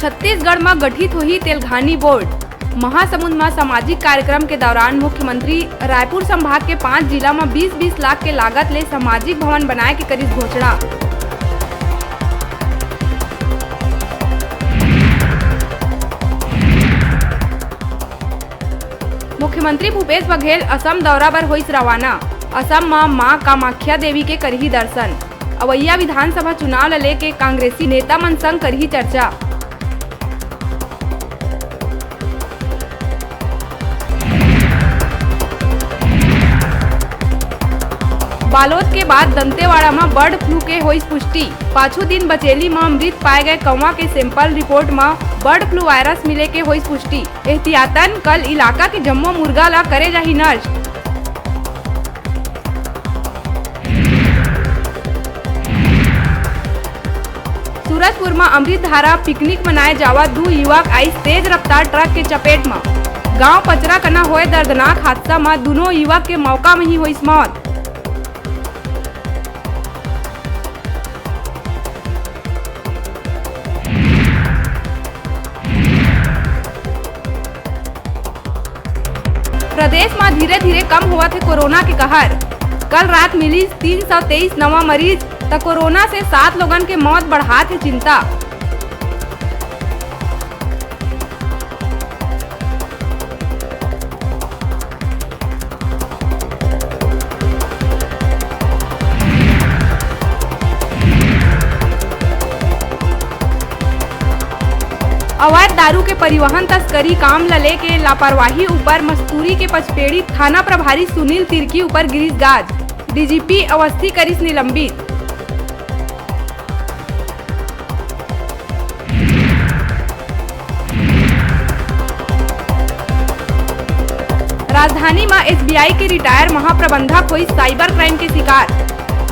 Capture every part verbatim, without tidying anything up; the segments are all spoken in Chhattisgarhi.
छत्तीसगढ़ म गठित होही तेलघानी बोर्ड। महासमुंद म सामाजिक कार्यक्रम के दौरान मुख्यमंत्री रायपुर संभाग के पांच जिला म बीस बीस लाख के लागत ले सामाजिक भवन बनाए के करिस घोषणा। मुख्यमंत्री भूपेश बघेल असम दौरा बर होइस रवाना। असम म मां कामाख्या देवी के करही दर्शन। अवइया विधानसभा चुनाव ल लेके कांग्रेसी नेता मन संग करही चर्चा। बालोद के बाद दंतेवाड़ा म बर्ड फ्लू के होइस पुष्टि। पाछू दिन बचेली म मृत पाए गए कौवा के सैंपल रिपोर्ट म बर्ड फ्लू वायरस मिले के होइस पुष्टि। एहतियातन कल इलाका के जम्मो मुर्गा ला करे जाही नष्ट। सूरजपुर म अमृत धारा पिकनिक मनाए जावत दू युवक आइस तेज रफ्तार ट्रक के चपेट म। गांव पचरा कना होए दर्दनाक हादसा म दूनों युवक के मौका म ही होइस मौत। प्रदेश म धीरे-धीरे कम होवत हे कोरोना के कहर। कल रात मिलिस तीन सौ तेईस नवा मरीज, त कोरोना से सात लोगन के मौत बढ़ात हे चिंता। अवैध दारू के परिवहन तस्करी काम ल लेके लापरवाही ऊपर मस्तूरी के पचपेड़ी थाना प्रभारी सुनील तिर्की ऊपर गिरिस गाज, डीजीपी अवस्थी करिस निलंबित। राजधानी म एसबीआई के रिटायर महाप्रबंधक होइस साइबर क्राइम के शिकार।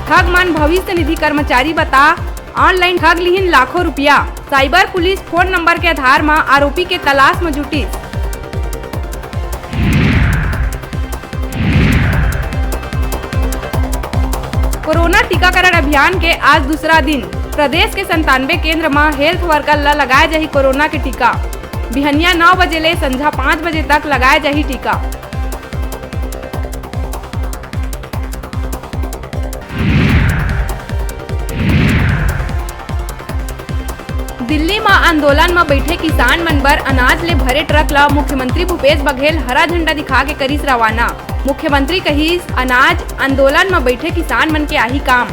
ठग मन भविष्य निधि कर्मचारी बता, ऑनलाइन ठग लिहिन लाखों रुपया। साइबर पुलिस फोन नंबर के आधार म आरोपी के तलाश म जुटिस। कोरोना टीकाकरण अभियान के आज दूसरा दिन। प्रदेश के संतानवे केंद्र म हेल्थ वर्कर ल लगाए जाही कोरोना के टीका। बिहनिया नौ बजे ले संझा पाँच बजे तक लगाए जाही टीका। दिल्ली म आंदोलन म बइठे किसान मन बर अनाज ले भरे ट्रक ल मुख्यमंत्री भूपेश बघेल हरा झंडा दिखा के करिस रवाना। मुख्यमंत्री कहिस, अनाज आंदोलन म बइठे किसान मन के आही काम।